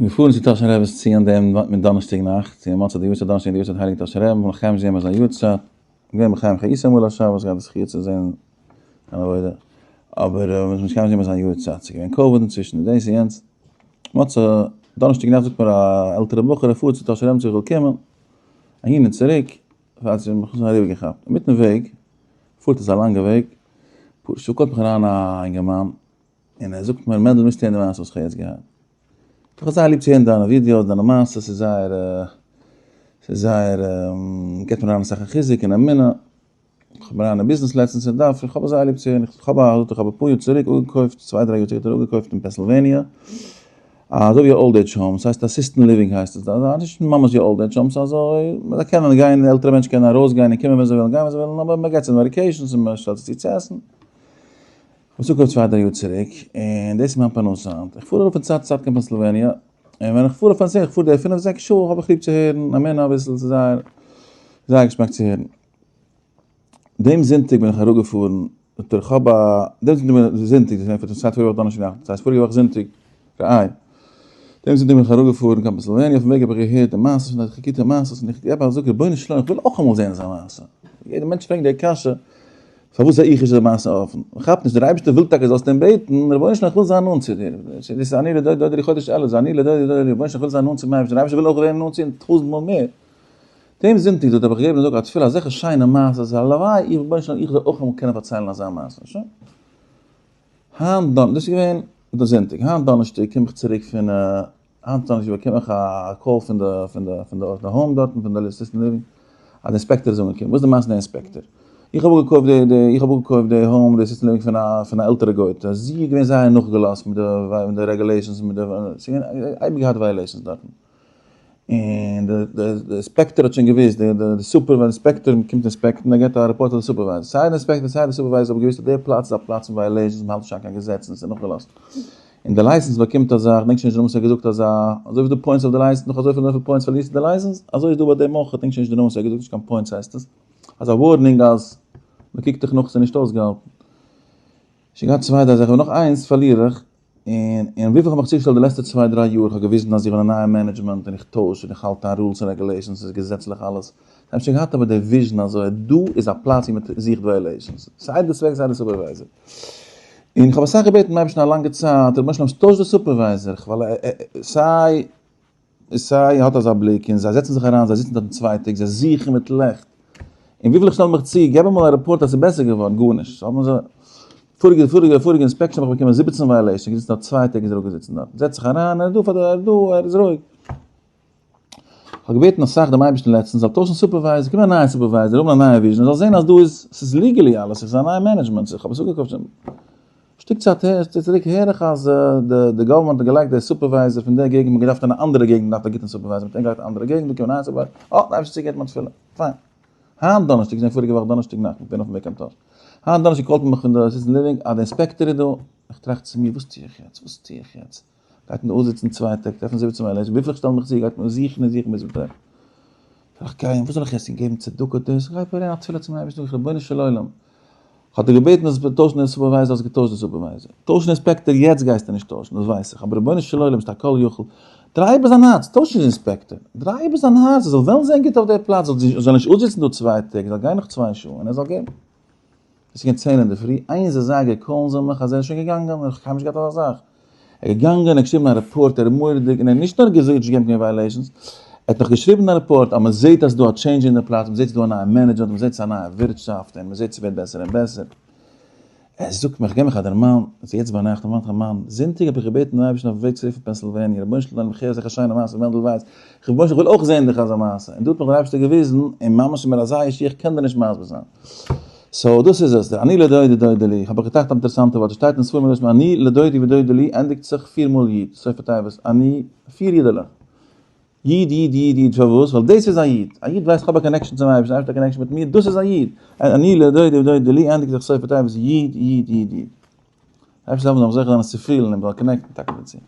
געפארן צו טאהשער רב'ס ציון דעם מיט דאנערשטאג נאכט, און מוצאי די יארצייט דאנערשטאג די יארצייט הייליגן טאהשער רב, מלאך חיים זיהם אזא יארצייט, געווען בחיים חיותו אמאל א שבת געהאט די זכי' צו זעהן זיין עבודה, אבער מ'איז נישט קיינמאל זעהן זיין יארצייט, ס'איז געווען קאוויד אינצווישן און דאס און יענץ, מוצאי דאנערשטאג נאכט זאגט מיר א עלטערע בחור ער פארט צו טאהשער רב צו איך וויל קומען, אהין און צוריק, האט זיך מיך אריבער געכאפט, אינמיטן וועג, פארט אזא לאנגע וועג, פאר שעה קאלט מיך אריין א אינגערמאן, און ער זאגט מיר, מענדל מוזט הערן די מעשה וואס איך האב יעצט געהאט. איך האב זייער ליב צו הערן דיינע ווידיאוס, דיינע מעשות, ס'איז זייער, ס'איז זייער, געבט מיר אריין אסאך חיזוק און אמונה. איך בין אריין אין ביזנעס לעצטנס און דארף, איך האב זייער ליב צו הערן, איך האב א, איך האב אפאר יאר צוריק אפגעקויפט, צוויי דריי יאר צוריק האט ער אפגעקויפט אין פענסילוועניע, אזוי ווי א old age home, ס'הייסט assisted living הייסט עס, נישט ממש ווי old age home, ס'איז אזוי, זיי קענען גיין, עלטערע מענטשן קענען ארויסגיין און קומען ווען זיי ווילן, גיין ווען זיי ווילן, אבער מ'געט זיי medications און מ'שטעלט זיי צו צו עסן. כ'האב עס אפגעקויפט צוויי דריי יאר צוריק, און דאס איז מיין פרנסה היינט. איך פאר ארויף פון צייט צו צייט קיין פענסילוועניע, און ווען איך פאר אויף א נסיעה, איך פאר די פינף זעקס שעה, האב איך ליב צו הערן אמונה אביסל, ס'איז זייער זייער געשמאק צו הערן. דעם זונטאג בין איך אראפגעפארן, זאגט ער, איך האב א, דעם זונטאג בין איך, זונטאג, דאס איז געווען פאריגע וואך דאנערשטאג נאכט, דאס הייסט פאריגע וואך זונטאג, ראה. דעם זונטאג בין איך אראפגעפארן קיין פענסילוועניע, אויפן וועג האב איך געהערט די מעשה פון די גוטע מעשות, און איך געב א זאג, רבונו של עולם, איך וויל אויך אמאל זען אזא מעשה. יעדער מענטש פרעגט די קשיא, פארוואס זע איך נישט די מעשה אפן? מען כאפט נישט, דער אייבערשטער וויל טאקע זאלסט אים בעטן, רבונו של עולם איך וויל זיין נאנט צו דיר, דאס איז אני לדודי דודי לי חודש אלול, זה אני לדודי דודי לי, רבונו של עולם איך וויל זיין נאנט צום אייבערשטן, דער אייבערשטער וויל אויך ווערן נאנט צו אונז טויזנט מאל מער. דעם זונטאג דארט האב איך געגעבן א זאג א תפילה, אזעלכע שיינע מעשות, הלוואי איך רבונו של עולם איך זאל אויך אמאל קענען פארציילן אזא מעשה, שוין. היינט דאנ, דאס איז געווען די זונטאג, היינט דאנערשטאג קום איך צוריק פון היינט דאנערשטאג באקום איך א call פון די פון די פון די די home דארטן פון די assisted living אז די inspector איז אנגעקומען, וואס איז די מעשה מיט די inspector? איך האב אפגעקויפט די די איך האב אפגעקויפט די home די assisted living פון א פון א עלטערע גויטע, זי איז געווען זייער נאכגעלאזט מיט די מיט די regulations מיט די ס'איז געווען אייביג געהאט violations דארטן. און די inspector האט שוין געוואוסט, די סופער inspector קומט inspect ן, ער געבט א רעפארט פאר די supervisor, סיי די inspector סיי די supervisor האבן געוואוסט אז די פלאץ איז א פלאץ פון violations, מען האלט נישט איין קיין געזעצן, ס'איז נאכגעלאזט. און די license באקומט אזא, כ'דענק שוין נישט די נאמען, ס'האט געזאגט אזא, אזוי ווי די points אויף די license, נאך אזויפיל און אזויפיל points פארלירסטו די license, אזוי איז דא ביי דעם אויך, כ'דענק שוין נישט די נאמען, ס'האט געזאגט נישט קיין points הייסט עס, אזא warning אז מ'קוקט דיך נאך, ס'איז נישט אויסגעהאלטן. שוין געהאט צוויי דריי זאכן, אבער נאך איינס פארליר איך, און און וויפיל כ'האב מיך צוגעשטעלט די לעצטע צוויי דריי יאר, כ'האב געוויזן אז איך בין א נייע management און איך טויש און איך האלט איין rules און regulations, ס'איז געזעצליך אלעס. זיי האבן שוין געהאט אבער די vision אזוי, דא איז א פלאץ ווי מ'זוכט violations, סיי די סוועק סיי די supervisor. און כ'האב אסאך געבעטן דעם אייבערשטן א לאנגע צייט, רבונו של עולם טויש די supervisor, כ'ווייל סיי סיי האט אזא בליק און זיי זעצן זיך אריין, זיי זיצן דארטן צוויי טעג, זיי זוכן מיט לעכט, און וויפיל איך שטעל מיך צו, געב אמאל א רעפארט אז ס'איז בעסער געווארן, גארנישט, האבן זיי, פאריגע פאריגע פאריגע inspection האב איך באקומען 17 violation, געזיצן דארט צוויי טעג איז ער אפגעזיצן דארט, זעצט זיך אריין, ער איז דא פאר די, ער איז דא, ער איז רואיג. כ'האב געבעטן אסאך דעם אייבערשטן לעצטנס זאל טוישן supervisor, קומען א נייע supervisor, האבן א נייע vision, ער זאל זען אז דא איז, ס'איז legally אלעס, ס'איז א נייע management, איך האב עס אפגעקויפט שוין. שטיק צייט הער צוריק הער איך אז די government האט געלייגט די supervisor פון די געגנט, מ'האט געדארפט אין א אנדערע געגנט דארף א גוטן supervisor, מ'האט אים געלייגט א אנדערע געגנט, דא קומט א נייע supervisor, אה, די אייבערשטער צוגעהערט מיין תפילה, פיין. היינט דאנערשטאג, געזען פאריגע וואך דאנערשטאג נאכט, כ'בין אויפן וועג קיין טאהש, היינט דאנערשטאג call ט מען מיך פון די assisted living אז די inspector איז דא, איך טראכט צו מיר וואס טו איך יעצט, וואס טו איך יעצט, גייט מען דא אויסזיצן צוויי טעג, טרעפן 17 violations, וויפיל איך שטעל מיך צו גייט מען זוכן און זוכן ביז מ'טרעפט. זאל איך גיין, וואס זאל איך יעצט טון, געבן צדקה דאס, איך גיי פרעגן א תפילה צום אייבערשטן, רבונו של עולם, האט ער געבעטן אז טוישן די supervisor האסט געטוישט די supervisor. טוישן inspector יעצט גייסטו נישט טוישן דאס ווייס איך אבער רבונו של עולם ביסט א כל יכול דריי איבער זיין הארץ טויש נישט די inspector דריי איבער זיין הארץ ער זאל וועלן זיין גוט אויף די פלאץ זאל זאל נישט אפזיצן דא צוויי טעג זאל גיין נאך צוויי שעה און ער זאל געבן. עס איז געווען צען אינדערפרי איינס אזייגער call ן זיי מיך אז ער איז שוין געגאנגען איך האב קיינמאל נישט געהאט אזא זאך. ער איז געגאנגען, ער האט געשריבן א רעפארט, ער איז מורא'דיג, און ער האט נישט נאר געזאגט נישט געגעבן קיין violations, ער האט נאך געשריבן א רעפארט אז מען זעט אז ס'איז דא א change אין די פלאץ, מען זעט ס'איז דא א נייע management, מען זעט ס'איז א נייע ווירטשאפט, און מען זעט ס'ווערט בעסער און בעסער. ער זאגט מיר, איך גיב מיך א דערמאן, עס איז יעצט ביינאכט, דערמאנט איך א מאן, זונטאג האב איך געבעטן דעם אייבערשטן אויפן וועג צוריק פון פענסילוועניע, רבונו של עולם איך הער אזעלכע שיינע מעשות, מענדל ווייס, איך רבונו של עולם איך וויל אויך זען דיך אזא מעשה, און דא האט מיך דער אייבערשטער געוויזן, און ממש איז מיר אזא ישועה איך קען דיר נישט מסביר זיין. so דאס איז עס, דער אני לדודי דודי לי, האב איך געטראכט א אינטערעסאנטע ווארט, עס שטייט אין ספרים הקדושים אני לדודי ודודי לי ענדיגט זיך פיר מאל יוד, סופי תיבות, אני, פיר יודעלעך, יוד יוד יוד יוד, פארוואס? ווייל דאס איז א איד, א איד ווייסט איך האב א connection צום אייבערשטן, אייבערשטער האט א connection מיט מיר, דאס איז א איד, אני לדודי ודודי לי ענדיגט זיך סופי תיבות יוד יוד יוד יוד. אייבערשטער זאל מיר זוכה זיין עס צו פילן און מ'זאל connect ן טאקע דערצו.